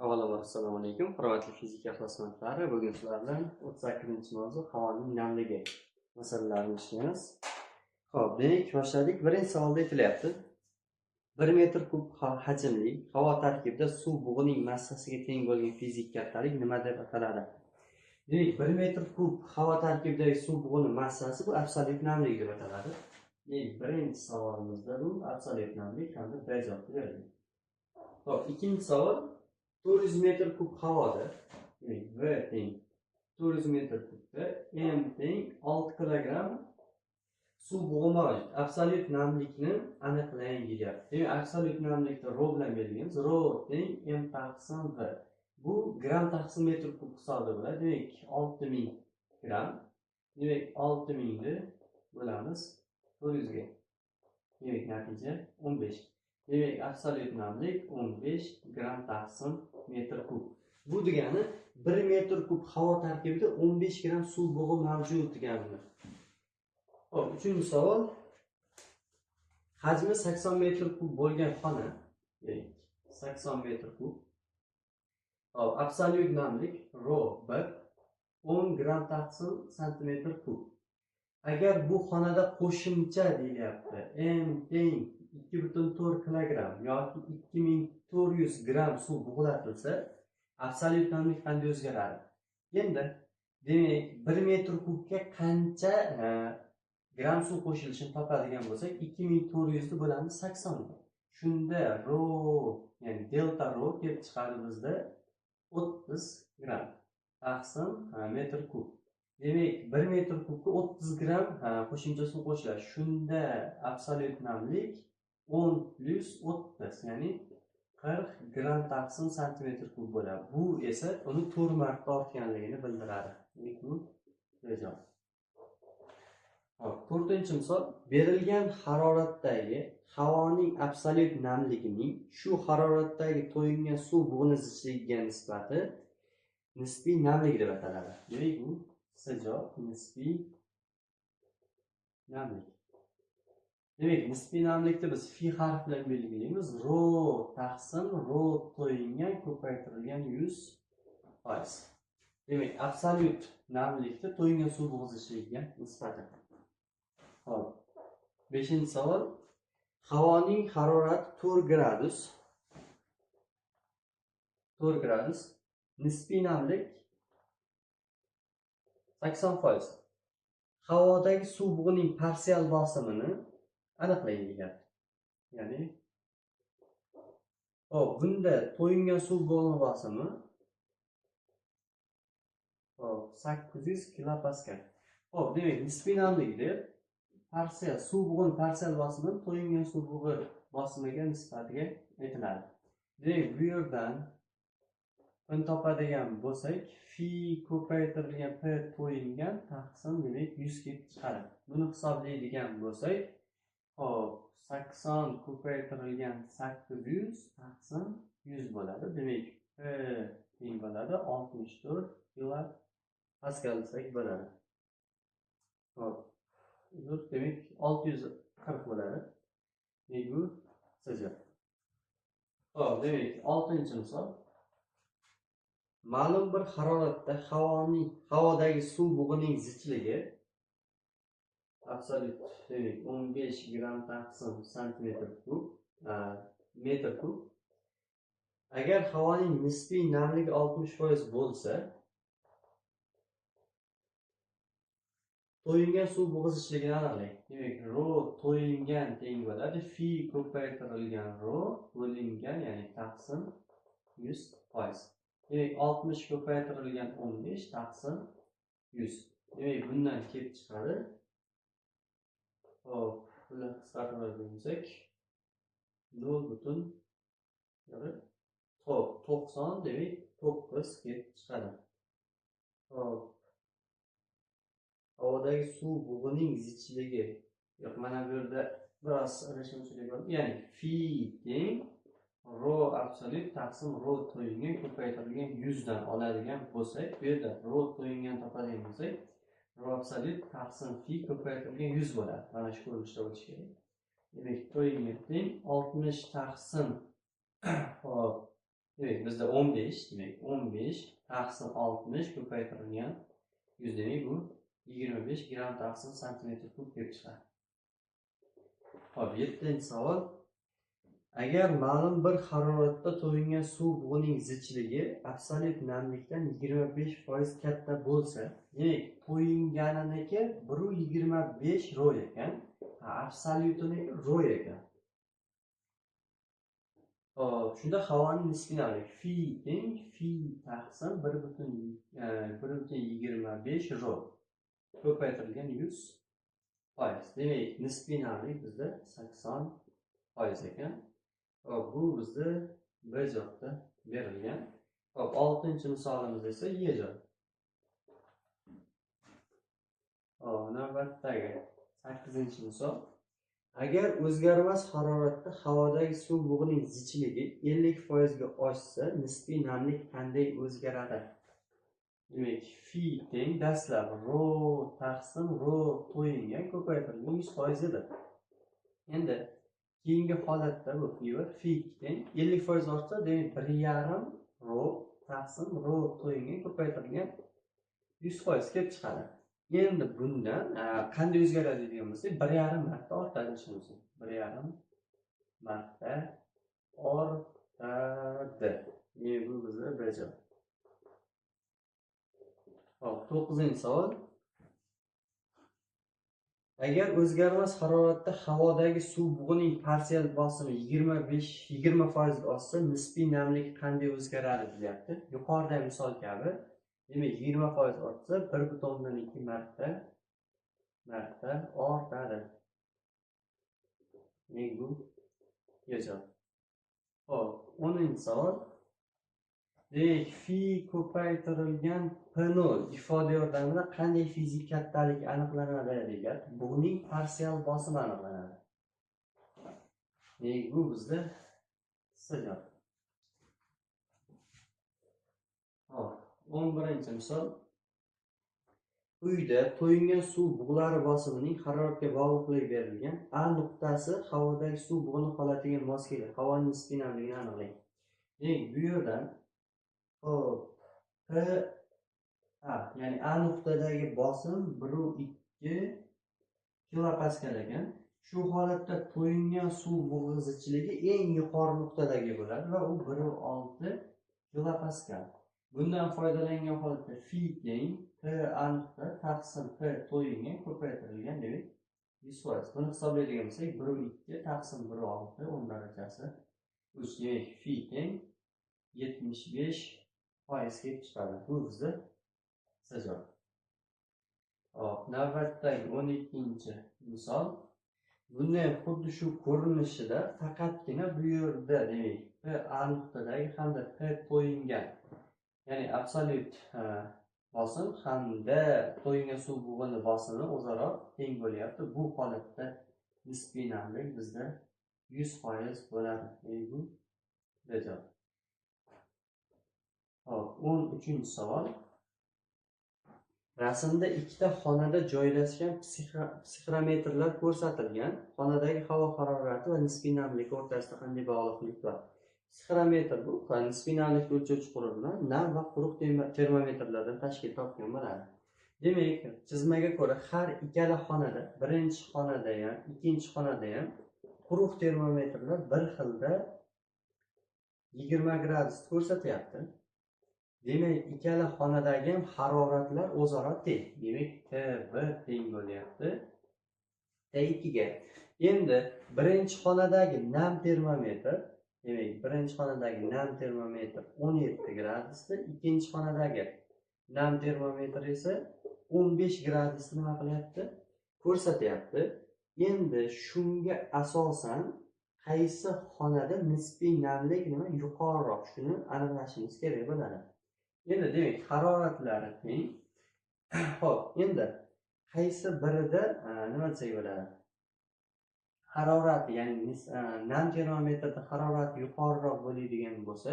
Avvalambor assalomu alaykum, hurmatli fizika ixlosmandlari. Bugun sizlar bilan 38-mavzu havoning namligi masalalarini ishlaymiz. Xo'p, demak, boshladik. Birinchi savolda aytilyapti: 1 metr kub hajmli havo tarkibida suv bug'ining massasiga teng bo'lgan fizik kattalik nima deb ataladi? Demak, 1 metr kub havo tarkibidagi suv bug'ining massasi bu absolyut namlik deb ataladi. Demak, birinchi savolimizda bu absolyut namlik hamda B javobi berilgan. Xo'p, ikkinchi savol 400 metr kub havoda, demak V teng 400 metr kubda M teng 6 kilogramm suv bug'i mavjud. Absolyut namlikni aniqlang deyapti. Demak, absolyut namlikni rho bilan belgilaymiz. Rho teng M taqsim V. Bu gram taqsim metr kub hisobida bo'ladi. Demak, 6000 gram. Demak, 6000 ni bo'lamiz 400 ga. Demak, natija 15. Demak, absolyut namlik 15 gram taqsim metr kub. Bu degani 1 metr kub havo tarkibida 15 gram suv bug'i mavjud degani. Xo'p, uchinchi savol. Hajmi 80 metr kub bo'lgan xona, demak 80 metr kub. Xo'p, absolyut namlik rho 1 10 gram taqsim santimetr kub. Agar bu xonada qo'shimcha deyilyapti, M teng 2,4 kilogramm yoki 2400 gramm suv bug'latilsa, absolyut namlik qanday o'zgaradi? Endi demak, 1 metr kubga qancha gram suv qo'shilishini topadigan bo'lsak, 2400 ni bo'lamiz 80 ga. Shunda rho, ya'ni delta rho kelib chiqadi bizda 30 gram taqsim metr kub. Demak, 1 metr kubga 30 gram qo'shimcha suv qo'shiladi. Shunda absolyut namlik 10 plus 30, ya'ni 40 gram taqsim santimetr kub bo'ladi. Bu esa uni 4 marta ortganligini bildiradi. Demak, bu javob. Hop, to'rtinchi misol. Berilgan haroratdagi havoning absolyut namligining shu haroratdagi to'yingan suv bug'ini zichligiga nisbati nisbiy namlik deb ataladi. Demak, bu javob nisbiy namlik. Demak, nisbiy namlikni biz fi harfi bilan belgilaymiz. Rho taqsim rho to'yingan ko'paytirilgan 100%. Demak, absolyut namlikni to'yingan suv bug'i zichligiga nisbati. Xo'p. 5-savol. Havoning harorati 4 gradus. 4 gradus. Nisbiy namlik 80%. Havodagi suv bug'ining parsial bosimini aniqlang deyapti. Ya'ni hop, bunda to'yingan suv bug'ini bosimi hop 800 kilopaskal. Hop, demak, nisbiy namlik deb parsial suv bug'ini parsial bosimi to'yingan suv bug'i bosimiga nisbatiga aytiladi. Demak, bu yerdan buni topadigan bo'lsak, fi ko'paytirilgan p to'yingan taqsim demak 100 kelib chiqadi. Buni hisoblaydigan bo'lsak, hop, 80 ko'paytirilgan 800 taqsim 100 bo'ladi. Demak, p teng bo'ladi 64 kilopaskal desak bo'ladi. Hop, demak 640 bo'ladi. Demak, bu javob. Hop, demak, 6-misol. Ma'lum bir haroratda havodagi suv bug'ining zichligi absolyut demak 15 gram taqsim santimetr kub, metr kub. Agar havoning nisbiy namligi 60% bo'lsa, to'yingan suv bug'i zichligini aniqlang. Demak, rho to'yingan teng bo'ladi fi ko'paytirilgan rho bo'lingan, ya'ni taqsim 100%. Demak, 60 ko'paytirilgan 15 taqsim 100. Demak, bundan kelib chiqadi. Hop, buni qisqartirib bo'lsak 0,90, demak 9 kelib chiqadi. Hop. Havodagi suv bug'ining zichligi. Yo'q, mana bu yerda biroz adashimchilik bo'ldi. Ya'ni fi teng rho absolyut taqsim rho to'yingan ko'paytirilgan 100 dan oladigan bo'lsak, bu yerda rho to'yingan topadigan bo'lsak, rho absolyut taqsim fi ko'paytirilgan 100 bo'ladi. Mana shu ko'rinishda bo'lishi kerak. Demak, to'yingan teng 60 taqsim hop Demak, bizda 15, demak 15 taqsim 60 ko'paytirilgan 100, demak bu 25 gram taqsim santimetr kub kelib chiqadi. Xo'p, 7-savol. Agar ma'lum bir haroratda to'yingan suv bug'ining zichligi absolyut namlikdan 25% katta bo'lsa, demak to'yinganiniki 1.25 ro ekan, absolyutiniki ro ekan. Xo'p, shunda havoning nisbiy namligi fi teng fi taqsim 1.25 ro ko'paytirilgan 100%. Demak, nisbiy namlik bizda 80% ekan. Xo'p, bu bizda B javobda berilgan. Xo'p, 6-misolimiz esa E javob. Xo'p, navbatdagi 8-misol. Agar o'zgarmas haroratda havodagi suv bug'ining zichligi 50% ga oshsa, nisbiy namlik qanday o'zgaradi? Demak, fi teng dastlab ro taqsim ro to'yingan ko'paytirilgan 100% edi. Endi keyingi holatda bu fi va fi teng 50% ortsa, demak 1.5 ro taqsim ro to'yingan ko'paytirilgan 100% kelib chiqadi. Endi bundan qanday o'zgaradi degan bo'lsak, 1.5 marta ortadi shunisi. 1.5 marta ortadi. Demak, bu bizda B javob. Xo'p, 9-savol. Agar o'zgarmas haroratda havodagi suv bug'ining parsial bosimi 20% ga oshsa, nisbiy namlik qanday o'zgaradi deyapti. Yuqoridagi misol kabi, demak 20% ortsa 1.2 marta ortadi. Demak, bu javob. Xo'p, 10-savol. Demak, fi ko'paytirilgan P0 ifoda yordamida qanday fizik kattalik aniqlanadi degan, bug'ning parsial bosimi aniqlanadi. Demak, bu bizda C javob. Xo'p, 11-misol. Uyda to'yingan suv bug'lari bosimining haroratga bog'liqligi berilgan. A nuqtasi havodagi suv bug'ini holatiga mos keladi. Havoning nisbiy namligini aniqlang. Demak, bu yerdan xo'p, P A, ya'ni A nuqtadagi bosim 1.2 kilopaskal ekan. Shu holatda to'yingan suv bug'i zichligi eng yuqori nuqtadagi bo'ladi va u 1.6 kilopaskal. Bundan foydalangan holatda fi teng P A nuqta taqsim P to'yingan ko'paytirilgan, demak 100%. Buni hisoblaydigan bo'lsak, 1.2 taqsim 1.6 10 darajasi 3, demak fi teng 75% kelib chiqadi. Bu bizda C javob. Xo'p, navbatdagi 12-misol. Bunda ham xuddi shu ko'rinishida, faqatgina bu yerda demak P A nuqtadagi hamda P to'yingan, ya'ni absolyut bosim hamda to'yingan suv bug'ini bosimi o'zaro teng bo'lyapti. Bu holatda nisbiy namlik bizda 100% bo'ladi. Demak, bu B javob. Xo'p, 13-savol. Rasmda ikkita xonada joylashgan psixrometrlar ko'rsatilgan. Xonadagi havo harorati va nisbiy namlik o'rtasida qanday bog'liqlik bor? Psixrometr bu nisbiy namlikni o'lchovchi qurilma, nam va quruq termometrlardan tashkil topgan bo'ladi. Demak, chizmaga ko'ra har ikkala xonada, birinchi xonada ham, ikkinchi xonada ham quruq termometrlar bir xilda 20 gradus ko'rsatyapti. Demak, ikkala xonadagi ham haroratlar o'zaro teng. Demak, T1 teng bo'lyapti T2 ga. Endi birinchi xonadagi nam termometr, demak, birinchi xonadagi nam termometr 17 gradusda, ikkinchi xonadagi nam termometr esa 15 gradusni nima qilyapti? Ko'rsatyapti. Endi shunga asosan qaysi xonada nisbiy namlik nima yuqoriroq, shuni aniqlashimiz kerak bo'ladi. Endi demak, haroratlari teng. Xo'p, endi qaysi birida nima desak bo'ladi? Harorati, ya'ni nam termometrda harorati yuqoriroq bo'ladigan bo'lsa,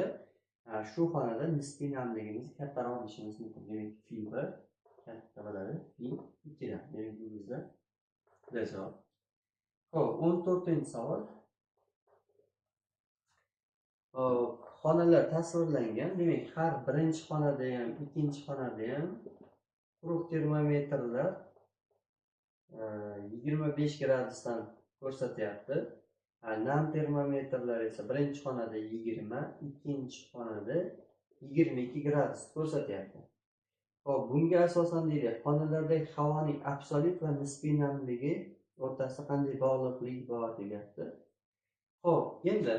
shu xonada nisbiy namligimiz kattaroq deyishimiz mumkin. Demak, fi 1 katta bo'ladi fi 2 dan. Demak, bu bizda D javob. Xo'p, 14-savol. Xonalar tasvirlangan. Demak, har birinchi xonada ham, ikkinchi xonada ham quruq termometrlar 25 gradusdan ko'rsatyapti. Nam termometrlar esa birinchi xonada 20, ikkinchi xonada 22 gradus ko'rsatyapti. Xo'p, bunga asosan deylik, xonalardagi havoning absolyut va nisbiy namligi o'rtasida qanday bog'liqlik bor deyapti. Xo'p, endi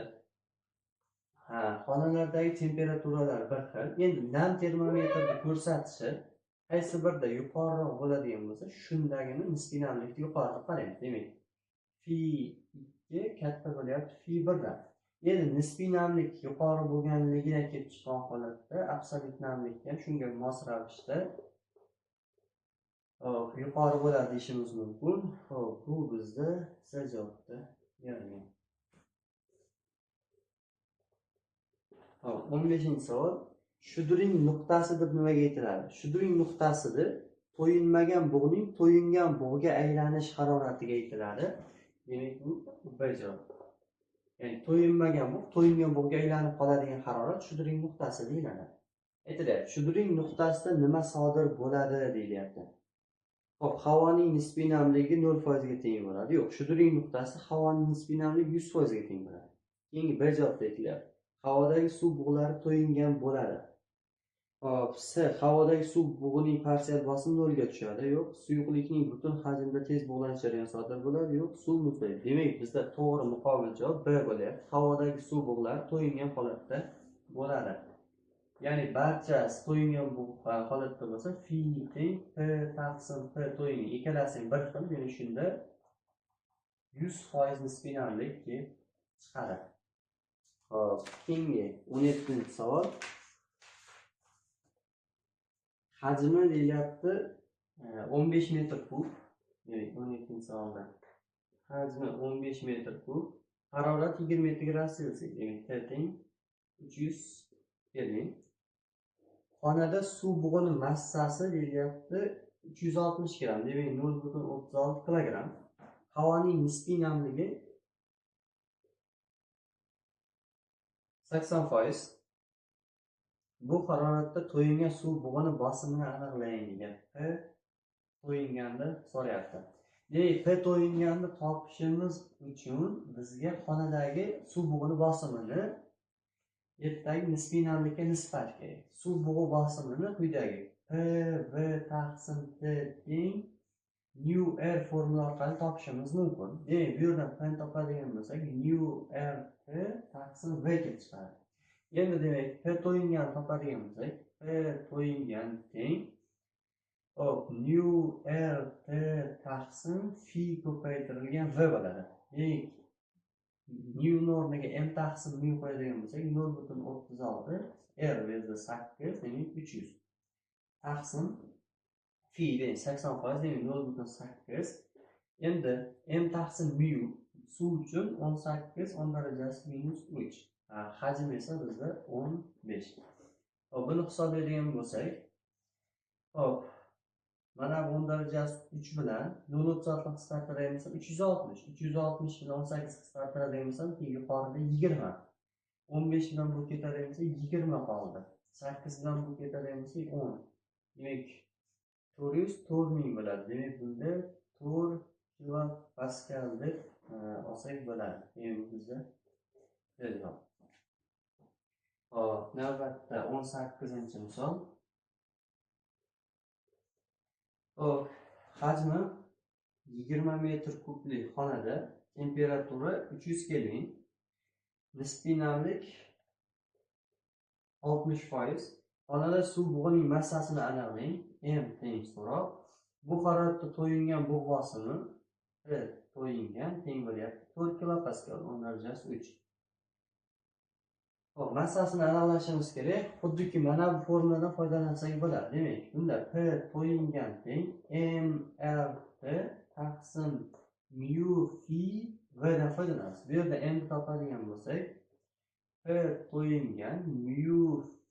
xonalardagi temperaturalar bir xil. Endi nam termometrni ko'rsatishi qaysi birda yuqoriroq bo'ladigan bo'lsa, shundagini nisbiy namlikni yuqori qaraymiz. Demak, fi 2 katta bo'lyapti fi 1 dan. Endi nisbiy namlik yuqori bo'lganligidan kelib chiqqan holatda absolyut namlik ham shunga mos ravishda yuqori bo'ladi deyishimiz mumkin. Xo'p, bu bizda C javobda berilgan. Xo'p, 15-savol. Shudring nuqtasi deb nimaga aytiladi? Shudring nuqtasi deb to'yinmagan bug'ning to'yingan bug'ga aylanish haroratiga aytiladi. Demak, bu B javob. Ya'ni to'yinmagan bug' to'yingan bug'ga aylanib qoladigan harorat shudring nuqtasi deyiladi. Aytilyapti, shudring nuqtasida nima sodir bo'ladi deyilyapti. Xo'p, havoning nisbiy namligi 0% ga teng bo'ladi. Yo'q, shudring nuqtasi havoning nisbiy namligi 100% ga teng bo'ladi. Keyingi B javobda aytilyapti. Havodagi suv bug'lari to'yingan bo'ladi. Xo'p, C havodagi suv bug'ining parsial bosimi 0 ga tushadi. Yo'q, suyuqlikning butun hajmida tez bug'lanish jarayoni sodir bo'ladi. Yo'q, suv muzlaydi. Demak, bizda to'g'ri muqobil javob B bo'lyapti. Havodagi suv bug'lari to'yingan holatda bo'ladi. Ya'ni barchasi to'yingan holatda bo'lsa, fi teng P taqsim P to'yingan ikkalasi bir xil, ya'ni shunda 100% nisbiy namlik kelib chiqadi. Xo'p, keyingi 17-savol. Hajmi deyilyapti 15 metr kub. Demak, 17-savolda hajmi 15 metr kub, harorat 27 gradus Selsiy. Demak, T teng 300 Kelvin. Xonada suv bug'ini massasi deyilyapti 360 gram, demak 0,36 kilogramm. Havoning nisbiy namligi 80%. Bu haroratda to'yingan suv bug'ini bosimini aniqlang degan. P to'yinganda so'rayapti. Demak, P to'yinganni topishimiz uchun bizga xonadagi suv bug'ini bosimini yerdagi nisbiy namlikka nisbat kerak. Suv bug'i bosimini quyidagi P V taqsim T teng nu R formula orqali topishimiz mumkin. Demak, bu yerdan P ni topadigan bo'lsak, nu R T taqsim V kelib chiqadi. Endi demak, P to'yingan topadigan bo'lsak, P to'yingan teng hop nu R T taqsim fi ko'paytirilgan V bo'ladi. Demak, nu o'rniga m taqsim mu qo'yadigan bo'lsak, 0,36 R bu yerda 8, demak 300 taqsim fi demak 80%, demak 0,8. Endi m taqsim mu suv uchun 18 10 darajasi minus 3. Hajm esa bizda 15. Hop, buni hisoblaydigan bo'lsak, hop, mana bu 10 darajasi 3 bilan 0,36 qisqartiradigan bo'lsam 360, 360 bilan 18 qisqartiradigan bo'lsam, keyin yuqorida 20. 15 bilan bu ketadigan bo'lsa 20 qoldi. 8 bilan bu ketadigan bo'lsa 10. Demak, 404 ming bo'ladi. Demak, bunda 4 kilopascal deb olsak bo'ladi. Demak, bizda javob. Hop, navbatda 18-misol. Hop, hajmi 20 metr kublik xonada temperatura 300 Kelvin, nisbiy namlik 60%. Xonada suv bug'ining massasini aniqlang. M teng so'roq. Bu haroratda to'yingan bug' bosimi P to'yingan teng bo'lyapti 4 kilopascal 10 darajasi 3. Xo'p, massasini aniqlashimiz kerak. Xuddiki mana bu formuladan foydalansak bo'ladi. Demak, bunda P to'yingan teng M R T taqsim mu fi V dan foydalanamiz. Bu yerda M topadigan bo'lsak, P to'yingan mu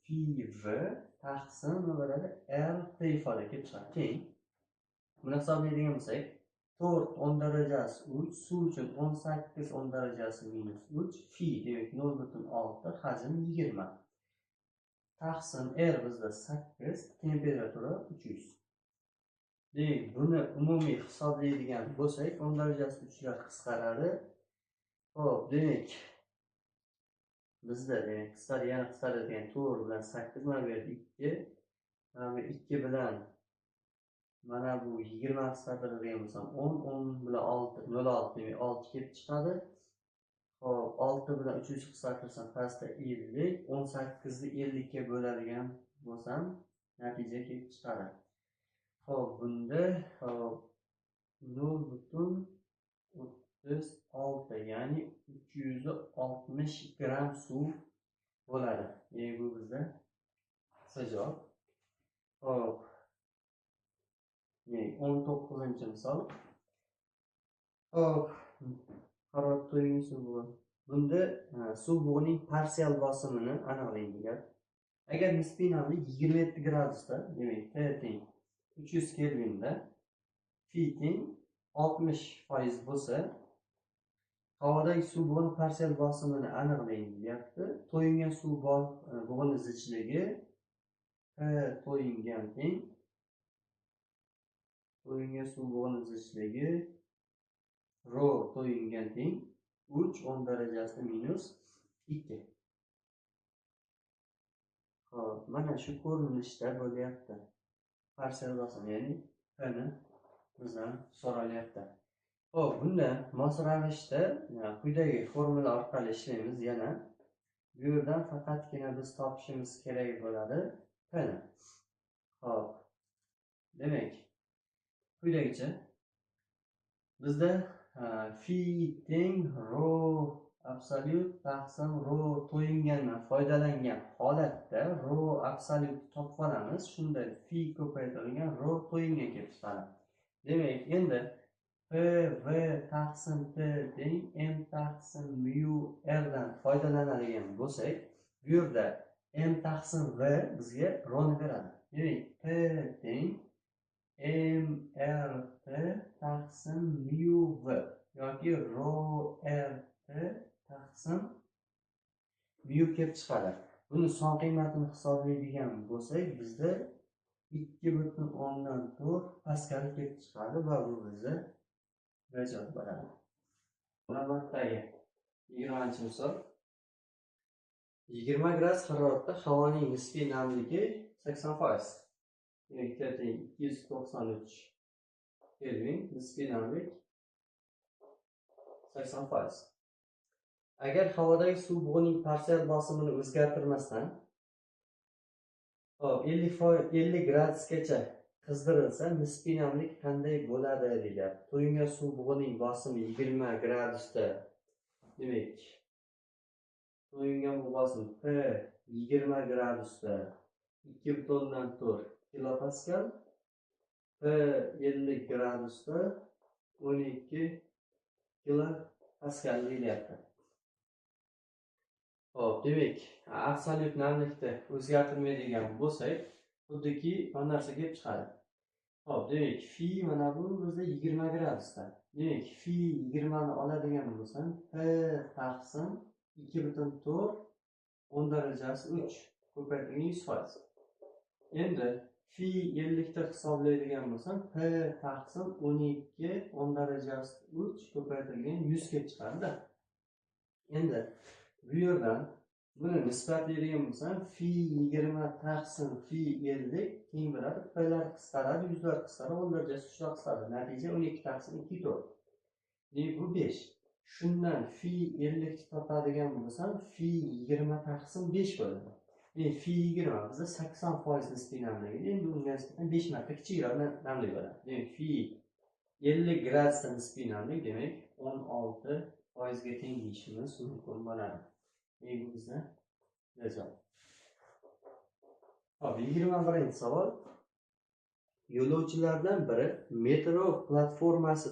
fi V taqsim nima bo'ladi? R T ifoda kelib chiqadi. Teng. Buni hisoblaydigan bo'lsak, 4 10 darajasi 3, suv uchun 18 10 darajasi minus 3, fi demak 0,6, hajm 20. Taqsim R bizda 8, temperatura 300. Demak, buni umumiy hisoblaydigan bo'lsak, 10 darajasi 3 lar qisqaradi. Xo'p, demak bizda demak qisqaradi, yana qisqaradigan 4 bilan 8, mana bu yerda 2, mana bu 2 bilan mana bu 20 qisqartiradigan bo'lsam 10, 10 bilan 6, 0,6 demak 6 kelib chiqadi. Xo'p, 6 bilan 300 qisqartirsam pastda 50, 18 ni 50 ga bo'ladigan bo'lsam natija kelib chiqadi. Xo'p, bunda 0,36, ya'ni 360 gram suv bo'ladi. Demak, bu bizda javob. Xo'p. Demak, 19-misol. Xo'p, harorat to'yingan suv bug'i. Bunda suv bug'ining parsial bosimini aniqlang degan. Agar nisbiy namlik 27 gradusda, demak T teng 300 Kelvinda, fi teng 60% bo'lsa, havodagi suv bug'ini parsial bosimini aniqlang deyapti. To'yingan suv bug'ini zichligi P to'yingan teng to'yingan suv bug'ini zichligi rho to'yingan teng 3 10 darajasi minus 2. Xo'p, mana shu ko'rinishda bo'lyapti. Parsial bosim, ya'ni P ni bizdan so'ralyapti. Xo'p, bunda mos ravishda quyidagi formula orqali ishlaymiz yana. Bu yerdan faqatgina biz topishimiz kerak bo'ladi P ni. Xo'p. Demak, quyidagicha bizda fi teng rho absolyut taqsim rho to'yingandan foydalangan holatda rho absolyut topib olamiz. Shunda fi ko'paytirilgan rho to'yingan kelib chiqadi. Demak, endi P V taqsim T teng M taqsim mu R dan foydalanadigan bo'lsak, bu yerda M taqsim V bizga rho ni beradi. Demak, P teng M R T taqsim mu V yoki rho R T taqsim mu kelib chiqadi. Buni son qiymatini hisoblaydigan bo'lsak, bizda 2,4 paskal kelib chiqadi va bu bizda javob bo'ladi. Navbatdagi 20-misol. 20 gradus haroratda havoning nisbiy namligi 80%. Demak, T teng 293 Kelvin, nisbiy namlik 80%. Agar havodagi suv bug'ining parsial bosimini o'zgartirmasdan 50 gradusgacha qizdirilsa, nisbiy namlik qanday bo'ladi deyiladi. To'yingan suv bug'ining bosimi 20 gradusda, demak, to'yingan bu bosim P 20 gradusda 2,4 kilopaskal, P 50 gradusda 12 kilopaskal deyilyapti. Xo'p, demak, absolyut namlikni o'zgartirmaydigan bo'lsak, xuddiki mana narsa kelib chiqadi. Xo'p, demak, fi mana bu bizda 20 gradusda. Demak, fi 20 ni oladigan bo'lsam, P taqsim 2,4 10 darajasi 3 ko'paytirilgan 100%. Endi fi 50 ta hisoblaydigan bo'lsam, P taqsim 12 10 darajasi 3 ko'paytirilgan 100 kelib chiqadi-da. Endi bu yerdan buni nisbatlaydigan bo'lsam, fi 20 taqsim fi 50 teng bo'ladi. P'lar qisqaradi, yuzlar qisqaradi, 10 darajasi 3 lar qisqaradi. Natija 12 taqsim 2 4. Demak, bu 5. Shundan fi 50 topadigan bo'lsam, fi 20 taqsim 5 bo'ladi. Demak, fi 20 bizda 80% nisbiy namligi. Endi unga nisbatan 5 marta kichikroq namlik bo'ladi. Demak, fi 50 gradusda nisbiy namlik, demak 16% ga teng deyishimiz mumkin bo'ladi. Demak, bu bizda javob. Hop, 21-savol. Yo'lovchilardan biri metro platformasi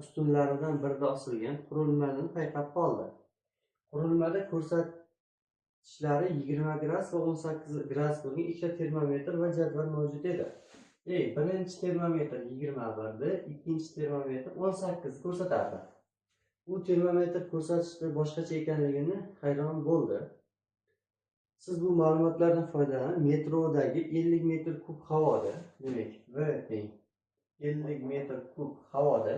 ustunlaridan birida osilgan qurilmani payqab qoldi. Qurilmada ko'rsatkichlari 20 gradus va 18 gradus bo'lgan ikkita termometr va jadval mavjud edi. Birinchi termometr 21 ni, ikkinchi termometr 18 ko'rsatardi. U termometr ko'rsatishda boshqacha ekanligini hayron bo'ldi. Siz bu ma'lumotlardan foydalanib metrodagi 50 metr kub havoda, demak V teng 50 metr kub havoda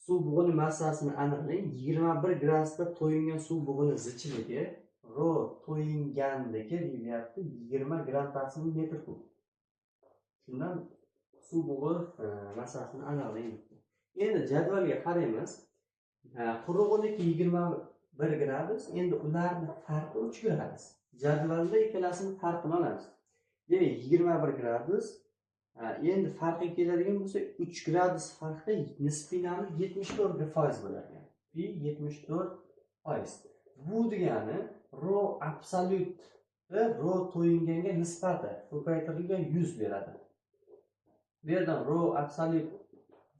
suv bug'uni massasini aniqlang. 21 gradusda to'yingan suv bug'uni zichligi rho to'yingandiki deyilyapti 20 gramm taqsim metr kub. Shundan suv bug'i massasini aniqlang. Endi jadvalga qaraymiz. Qurug'iniki 21 gradus, endi ularni farqi 3 gradus. Jadvalda ikkalasini farqini olamiz. Demak 21 gradus, endi farqi keladigan bo'lsa 3 gradus farqi nisbiy namlik 74% bo'lar ekan. Pi 74%. Bu degani rho absolyut rho to'yinganga nisbati ko'paytirilgan 100 beradi. Bu yerdan rho absolyut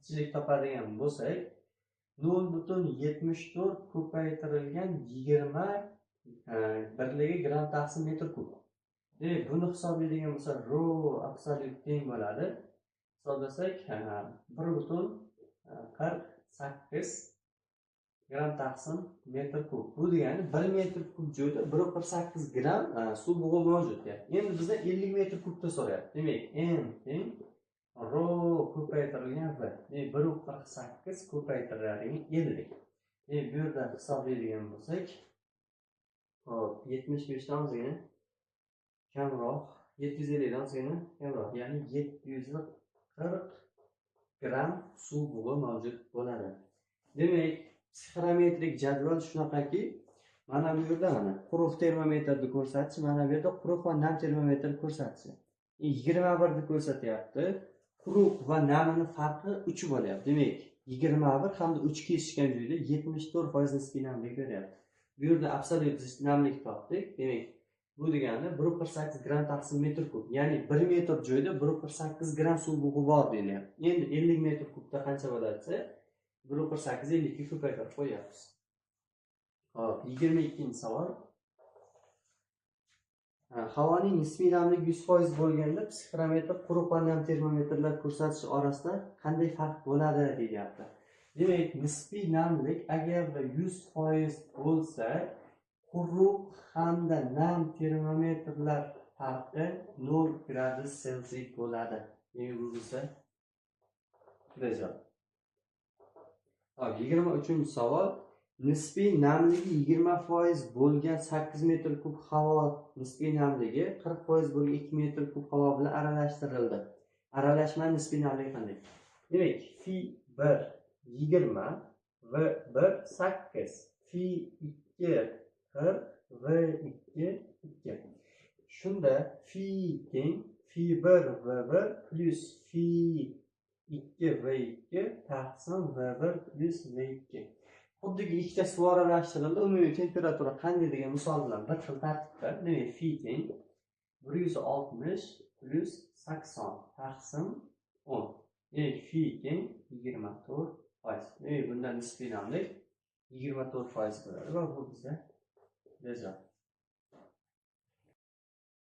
zichlik topadigan bo'lsak 0,74 ko'paytirilgan 20 birligi gramm taqsim metr kub. Demak, buni hisoblaydigan bo'lsak rho absolyut teng bo'ladi. Hisoblasak 1,48 gramm taqsim metr kub. Bu degani 1 metr kub joyda 1,48 gramm suv bug'i mavjud. Endi bizdan 50 metr kubda so'rayapti. Demak, m teng rho ko'paytirilgan v. Demak, 1,48 ko'paytirilgan 50. Demak, bu yerda hisoblaydigan bo'lsak, hop, 75 dan ozgina kamroq, 750 dan ozgina kamroq, ya'ni 740 gramm suv bug'i mavjud bo'ladi. Demak, psixrometrik jadval shunaqaki, mana bu yerda mana quruq termometrni ko'rsatishi, mana bu yerda quruq va nam termometrni ko'rsatishi. 21 ni ko'rsatyapti. Quruq va namini farqi 3 bo'lyapti. Demak, 21 hamda 3 kesishgan joyda 74% nisbiy namlik beryapti. Bu yerda absolyut namlik topdik. Demak, bu degani 1,48 gramm taqsim metr kub. Ya'ni 1 metr joyda 1,48 gramm suv bug'i bor deyilyapti. Endi 50 metr kubda qancha bo'ladi desa, 1,48 52 ko'paytirib qo'yapmiz. Hop, 22-savol. Havoning nisbiy namligi 100% bo'lganda psixrometr quruq va nam termometrlar ko'rsatishi orasida qanday farq bo'ladi deyilyapti. Demak, nisbiy namlik agarda 100% bo'lsa, quruq hamda nam termometrlar farqi 0 gradus Selsiy bo'ladi. Demak, bu bizda javob. Hop, 23-savol. Nisbiy namligi 20% bo'lgan 8 metr kub havo nisbiy namligi 40% bo'lgan 2 metr kub havo bilan aralashtirildi. Aralashma nisbiy namligi qanday? Demak, fi 1 20, v 1 8, fi 2 40, v 2 2. Shunda fi teng fi 1 v 1 plyus fi 2 v 2 taqsim v 1 plyus v 2. Xuddiki ikkita suv aralashtirildi, umumiy temperatura qanday degan misol bilan bir xil tartibda. Demak, fi teng 160 plyus 80 taqsim 10. Demak, fi teng 24%. Demak, bundan nisbiy namlik 24% bo'ladi va bu bizda javob.